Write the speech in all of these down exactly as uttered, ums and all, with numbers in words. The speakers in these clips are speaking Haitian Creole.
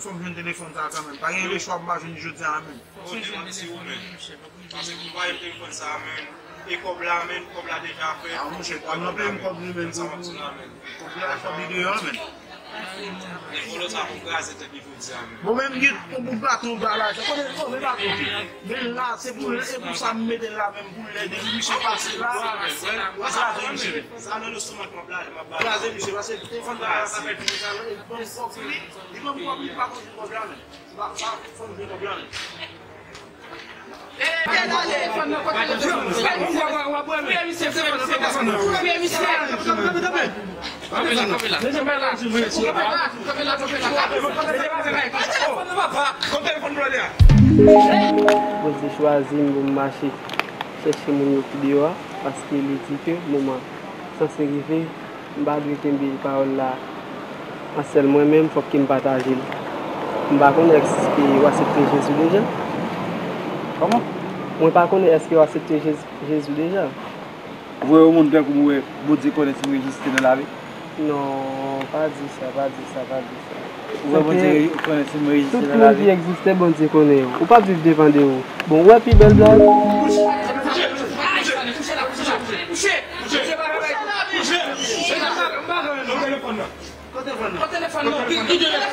Fò m jwenn telefòn sa kanmenm. Pa gen lechwa pou m pa jwenn li jodi a menm. Bon, Dye pa mesi ou menm. Paske pou m pa jwenn telefòn sa menm. E kòb la menm, kòb la deja fèt. A, monchè, kòb nan peye m kòb li menm. Kòb la, kòb li deyò menm. E vòlò sa pou kraze tèt li jodi a menm. Bon, menm gen yon bout baton ba la. Kote, oh, men baton. Men la, se pou, se pou sa m mete l la menm, pou lè depi misye pase la, kraze misye. Sa nan lestomak m ap lage, m ap ba. Kraze misye, paske telefòn pa ka fè misye sa, li ban m kòb li, li ban m kòb li, li pa konn kòb la menm. Li pa, pa fò m jwenn kòb la menm. Bondye chwazi m pou m mache chèche moun yo ki deyò a, paske li di ke moman sanse rive, m pa dwe kenbe pawòl la an sèl mwen menm, fòk ke m pataje l. M pa konnen èske w aksepte Jezi deja? Kòman? Mwen pa konnen èske w aksepte Jezi, Jezi deja? Ou voye yon moun tankou m wè Bondye konnen si m rejistre nan lavi? Non, pa di sa, pa di sa, pa di sa. Ou wè Bondye konnen si m rejistre nan lavi? Tout moun ki egziste, Bondye konnen yo. Ou p ap viv devan de ou. Bon, ou wè pi bèl blag? Kote telefòn nan? Kote telefòn nan? Kote telefòn nan?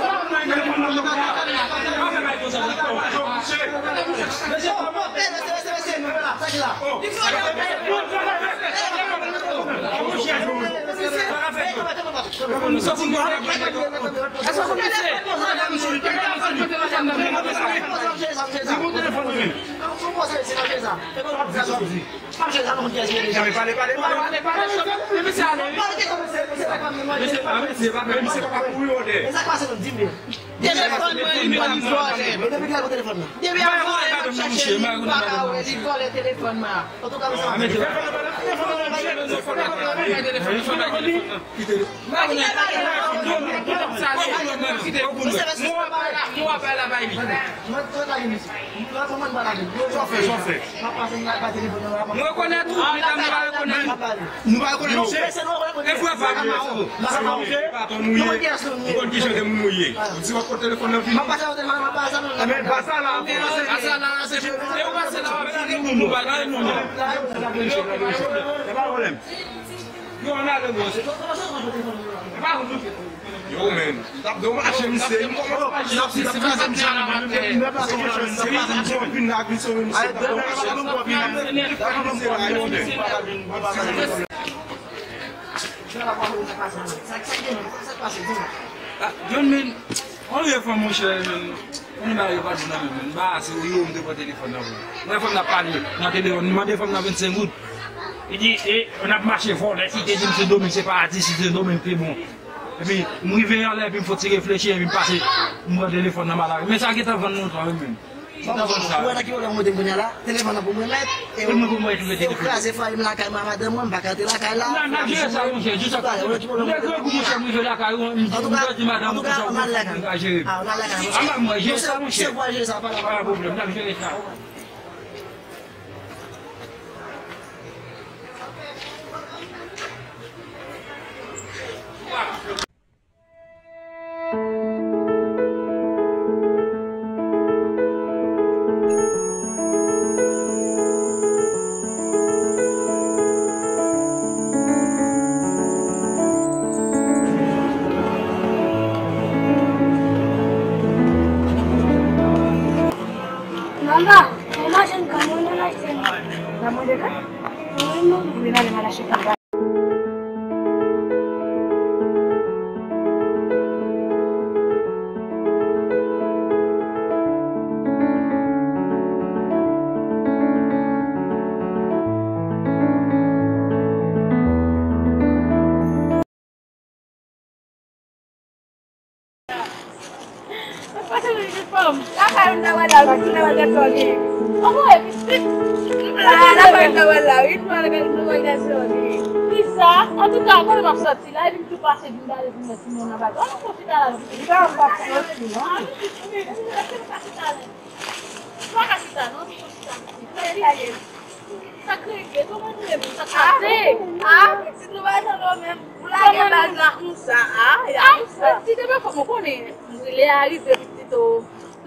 Pale, pale, pale. Mesye, mesye, pa kouri, odè. Telefòn mwen, li vòlè. Depi avan, m ap chache li, m pa ka wè, li vòlè telefòn mwen. Antouka, mesye, Mwen rekonèt ou, medam, nou pa rekonèt ou. Nou pa rekonèt ou. E frè pa m. Ou konn ki jan de moun ou ye. Ou di w ap pot telefòn nan vini. Ebyen, ba sa la. Ba sa la, se e ou pase la, w ap di nou, nou pa gen nou. E pa pwoblèm. Yo, ann ale, bro. Yo, men. T ap dwe mache, misye. Li kòmanse mache. N ap di se pa zam jan, men, men, men, se pa zam jan, vin la, vin sove, misye. Ah, John, men, ann refè, monchè, men. Konnen bagay yo pa dou nan men mwen. M anbarase, wi, yo, m te pran telefòn nan pou mwen. Mwen, fò m t ap pale nan telefòn, m mande fanm nan vennsenk goud. Li di, e, n ap mache vòlè, si te di m Sendomeng, se paradi, si Sendomeng te bon. Epi, m rive anlè, epi m fè ti reflechi, epi m pase, m pran telefòn nan, m al avè l. Men sa gentan vann lontan, wi, menm. Gentan vann sa. Ou wè nan ki pwoblèm ou mete m kounye a la? Telefòn nan pou mwen mèt, e ou, e ou kraze fwaye m lakay mwen, madanm mwen, m pa ka antre lakay la. N ap jere sa, monchè, jis ap. Ou wè nan ki pwoblèm ou mete m kounye a la? Antouka, antouka, ann al lakay. Ah, ann al lakay. Ann al, mwen, jere sa, monchè. Se pou al jere sa, pa la, pa la. Pa pwoblèm, n ap jere sa. Manman, mwen manje yon granmoun nan achte yon granmoun de kay. Mwen, mwen, mwen ale, mwen al achte yon kay. Lakay ou ta wè la, wi, nou wè gade sa w gen. Anmwey, pitit. Lakay ou ta wè la, wi, nou wè gade sa w gen. Kisa? Antouka, kote m ap soti la, epi m tou pase vin gade pou m wè si moun nan pa. Ann, nou chita la, pitit. Sa m pa soti, non. Ann, pitit, pitit, pitit, pitit, pitit, pitit. Pa ka chita, non, nou chita, pitit. Sa k rive? Kòman nou ye menm? Sa k pase? Ah, pitit, nou pa janm wè menm. Ou lage baz la konsa, ah, ya konsa. Ah, pitit, e pa fòk mwen konnen. M rele a rive, pitit.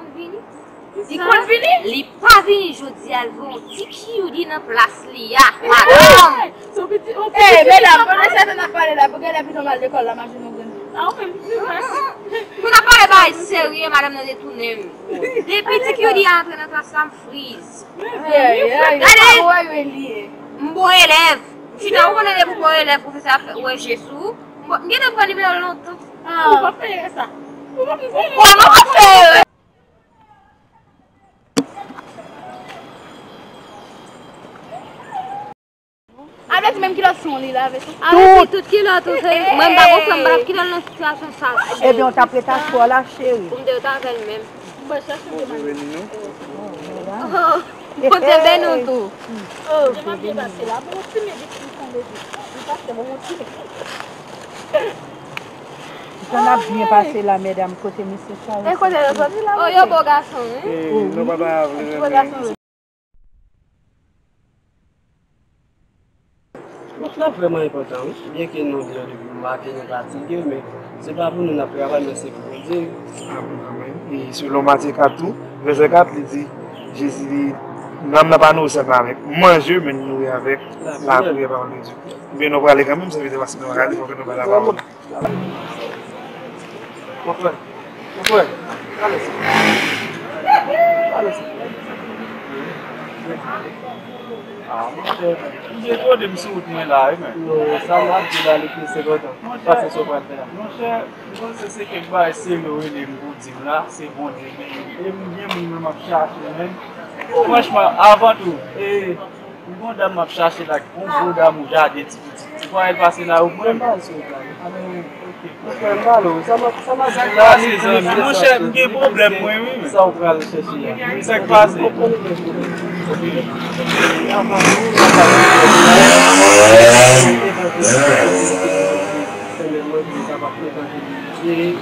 konn vini. Li konn vini? Li pa vini jodi a, l voye yon ti Kyudi nan plas li a, madanm. Hey, medam, pandan sa tan n ap pale la, pou gade pitit mwen al lekòl la, m ap jwenn yon grenn. Pou n ap pale bagay serye, madanm nan detounen m. Depi ti Kyudi a antre nan klas la, m friz. Gade, m bon elèv. M chita, ou konnen depi w bon elèv, pwofesè a fè wè je sou ou. M gentan pran nimewo l lontan. Ou pa fè erè sa. Ou pa fè erè. Kòman w ap fè erè? Menm kilòt sou li lave tou. Avèk li tout kilòt ou se. Mwen m pa konprann, m pa t ap kite l nan sitiyasyon sa. Ebyen, w t ap ret ak fò la, cheri. Pou m te ret avè l menm. Mwen chèche pou mwen. Oh, Bondye beni w tou. Oh, jan m ap byen pase la. Bon, ti medit m tonbe di. M pase bon, ti medit. Jan n ap byen pase la, medam, kote mesye sa yo? E kote yo soti la? Oh, yo bo gason, wi. E, nou pa ta vle renmen. Bon, sa vrèman enpòtan, wi. Byenke nou gen depi maten, nou fatige, men se pa pou nou n ap travay, men se pou Bondye. Amen, amen. E selon Matye kat tou, vèsè kat, li di, Jezi di, nanm nan pa nouri sèlman avèk manje, men nouri avèk lapriyè, pawòl de Dye. Ebyen, nou prale kanmenm, sèvitè, paske nou prale, fòk nou ba lapawòl. Mon frè, mon frè, ale sa. Ale sa. Ah, monchè, m te tande m sou wout mwen la, wi, men. Non, sa m ap di la, li plis enpòtan. Monchè, pase sa w pral fè a. Monchè, m panse se kèk bagay serye w rele m pou di m la, se Bondye, men, e m gen moun mwen m ap chache, men. Franchman, avan tou, e, m gon dam m ap chache la, gon gwo dam ou jaden ti pitit. Ou pa wè l pase la, ou pran l. Mwen pa sou plan. Mwen pa lo. Sa m ap, sa m ap di la, li plis ke sa. Monchè, m gen pwoblèm, mwen, wi, men. Sa w pral chèche a? Sa k pase?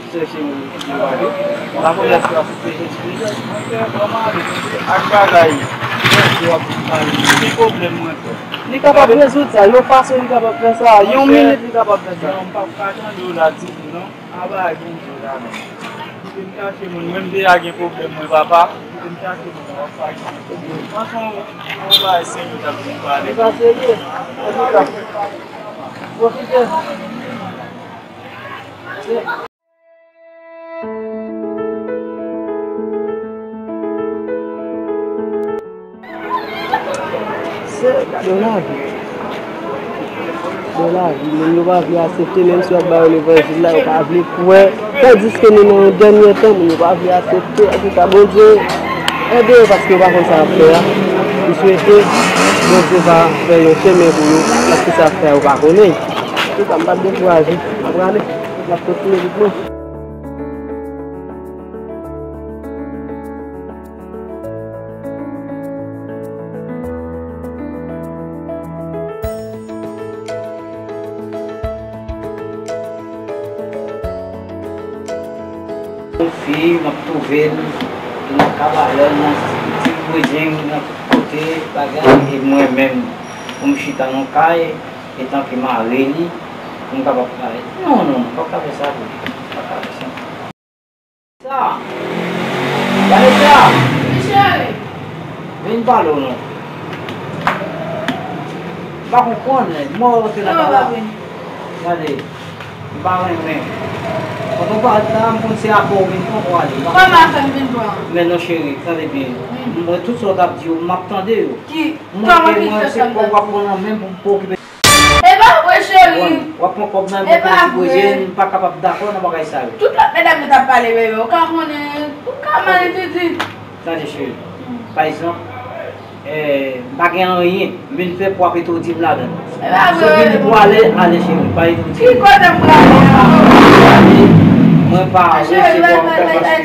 Chèche moun ki te pale. La premyè fwa se te jodi. Monchè, ban m ale ak bagay. Ki pwoblèm mwen fè? Li kapab rezoud sa, yon fason li kapab fè sa, yon minit li kapab fè sa. Non, m p ap ka tande w la ditou, non. A bagay Bondye la, non. Kite m chache moun, mwen m deja gen pwoblèm, mwen, papa. Kite m chache moun, w ap pa gen pwoblèm. Franchman, yon bagay serye w t ap vin pale. Se pa serye. Antouka, pwofite. Se Se, gade yon lavi. Yon lavi, moun yo pa vle aksepte, menm si w ap ba yo levanjil la, yo pa vle kwè. Tandiske nou nan yon dènye tan, moun yo pa vle aksepte. Antouka, Bondye ede yo paske yo pa konn sa y ap fè a. M swete Bondye va fè yon chemen pou yo, paske sa y ap fè a, yo pa konnen. Antouka, m p ap dekouraje. M ap prale, m ap kontinye wout mwen. Yon fi, m ap twouve l nan kabarè, nan ti bwedjeng, nan tout kote, bagay, e mwen menm, pou m chita nan kay, etanke mari li, pou m kapab pale. Non, non, non, m p ap ka fè sa pou li. M p ap ka fè sa. Sa. Vanessa. Wi, cheri. Vin pale w non. M pa konprann, mwen wè w te nan kay la. Gade, m pa renmen. Pandan w parèt la, m konn se apre w vin pran pou ale. Kòman fè m vin pran? Men non, cheri, tande byen. Mwen, tout sa w t ap di yo, m ap tande yo. Mwen, mwen, se kòb w ap pran nan men m pou m pa okipe. E pa vre, cheri. Bon, w ap pran kòb nan men pou ti bwedjeng, m pa kapab dakò nan bagay sa yo. Tout lòt medam yo t ap pale, bebe, ou ka konnen, ou ka mal entèdi. Tande, cheri. Pa egzanp, eh, m pa gen anyen, m vin fè pou w ap entwodui m ladan l. Si w vini pou ale, ale, cheri, m pa entwodui. Ki kote m prale? Mwen pa resevwa w, paske,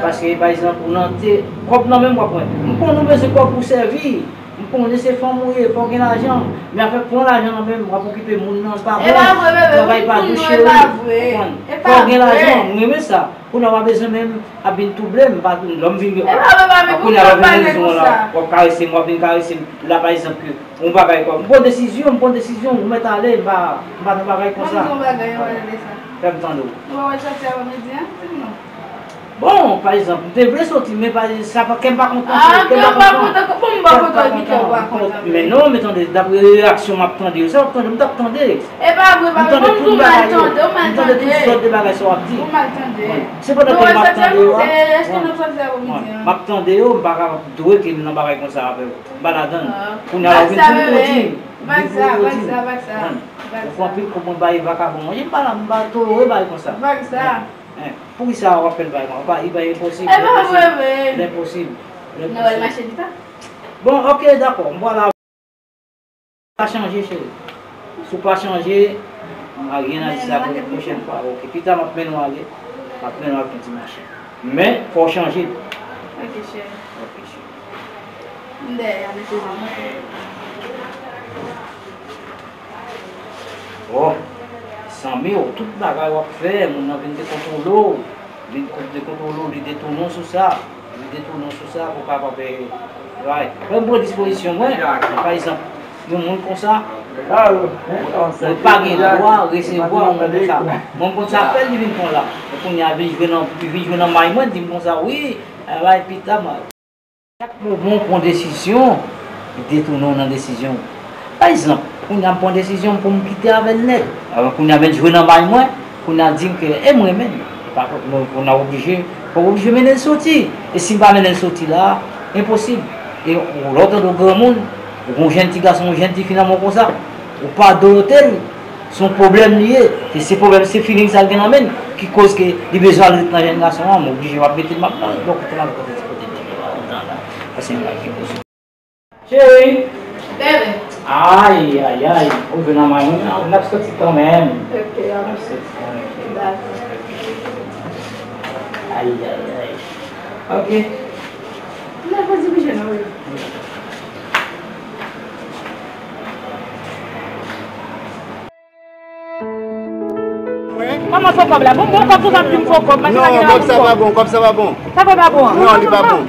paske, pa egzanp, ou nan te, kòb nan men m w ap pran. M konnen w bezwen kòb pou sèvi. M konnen se fanm ou ye, fò w gen lajan. Men afè pran lajan nan men m, w ap okipe moun nan, l pa bon. Travay pa dous, cheri. Konprann? Fò w gen lajan, m renmen sa. Kounye a w pa bezwen menm ap vin twouble m, pa, lè m vin gen kòb. Kounye a lè w vin gen rezon la, w ap karese m, w ap vin karese m. La, pa egzanp, ke yon bagay kòb. M pran desizyon, m pran desizyon, ou mèt ale, m pa, m pa nan bagay konsa. Fè m tande w. Bon, pa egzanp, m te vle soti, men pa, sa pa, kè m pa kontan, cheri, kè m pa kontan. Kè m pa kontan, kè m pa kontan. Men non, men tande, daprè reyaksyon m ap tande yo, sa w ap tande, m t ap tande. M tande tout bagay yo. M tande tout sòt de bagay sa w ap di. Se pandan ke m ap tande yo a, m ap tande yo, m pa ka dwe ke m nan bagay konsa avè w. M pa ladan l. Kounye a la, w vin pou kote m. Ou pran anpil kòb mwen bay vakabon. Mwen, m pa la, m pa tolere bagay konsa. Poukisa w ap fè l bay mwen? Li bay enposib, lenposib, lenposib. Bon, ok, dakò, m pral la. Pa chanje, cheri. Ou pa chanje, m a gen nan di sa pou pwochèn fwa. Ok, pita m ap mennen w ale. M ap mennen w ak yon ti machin. Men, fò w chanje. Ok, cheri. Ok, cheri. M dèyè a, mete zanmi. Oh, zanmi w, tout bagay w ap fè, moun nan vin dekontwole w. Vin dekontwole w, li detounen w sou sa. Li detounen w sou sa pou kapab, eh, bay. Mwen pran dispozisyon mwen. Pa egzanp, yon moun konsa, mwen pa gen dwa resevwa yon moun konsa. Mwen konn sa fè l, li vin pran la. Men kounye a, vin jwe nan, li vin jwe nan may mwen, di m konsa, wi, bay pita, mwen. Chak moman w pran desizyon, li detounen w nan desizyon w. Pa egzanp, kounye a m pran desizyon pou m kite avè l nèt. Alò, kounye a vin jwe nan may mwen, kounye a di m ke, e m renmen l. E pa fòk mwen, kounye a oblije, fòk oblije mennen l soti. E si m pa mennen l soti la, enposib. E w, lè w tande w granmoun, ou gon jèn ti gason, yon jèn ti fi nan men w konsa, ou pa dote l, se yon pwoblèm li ye. Se, se pwoblèm, se feeling sa l gen nan men l ki koz ke li bezwen al ret nan jèn gason an. M oblije, m ap mete l, m ap nan bò kote m al kote ti kote bebe a, kontan la. Paske m pa gen koze. Cheri! Bebe! Ay, ay, ay! Ou jwe nan may mwen, n ap soti kanmenm. Ok, n ap soti kanmenm. Dakò. Ay, ay, ay. Ok. Mwen pa di bouche non, wi. Kòman fo kòb la? Bon, bon, kòb konsa, m di m fo kòb. Non, kòb sa pa bon, kòb sa pa bon. Sa pa, pa bon? Non, li pa bon.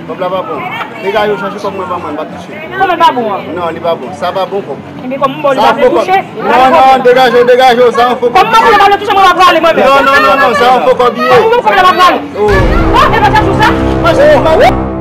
Kòb la pa bon. Degaje w, chache kòb mwen ban mwen, m pa touche. Kòman pa bon an? Non, li pa bon. Sa pa bon kòb. Ebyen, kòm m ba w li pa vle touche. Non, non, degaje w, degaje w, sa yon fo kòb. Kòm m pa vle touche, mwen pa prale mwen menm. Non, non, non, non, sa yon fo kòb li ye. Kòm m pa prale. Oh. Oh, e pa sa sou sa? Oh.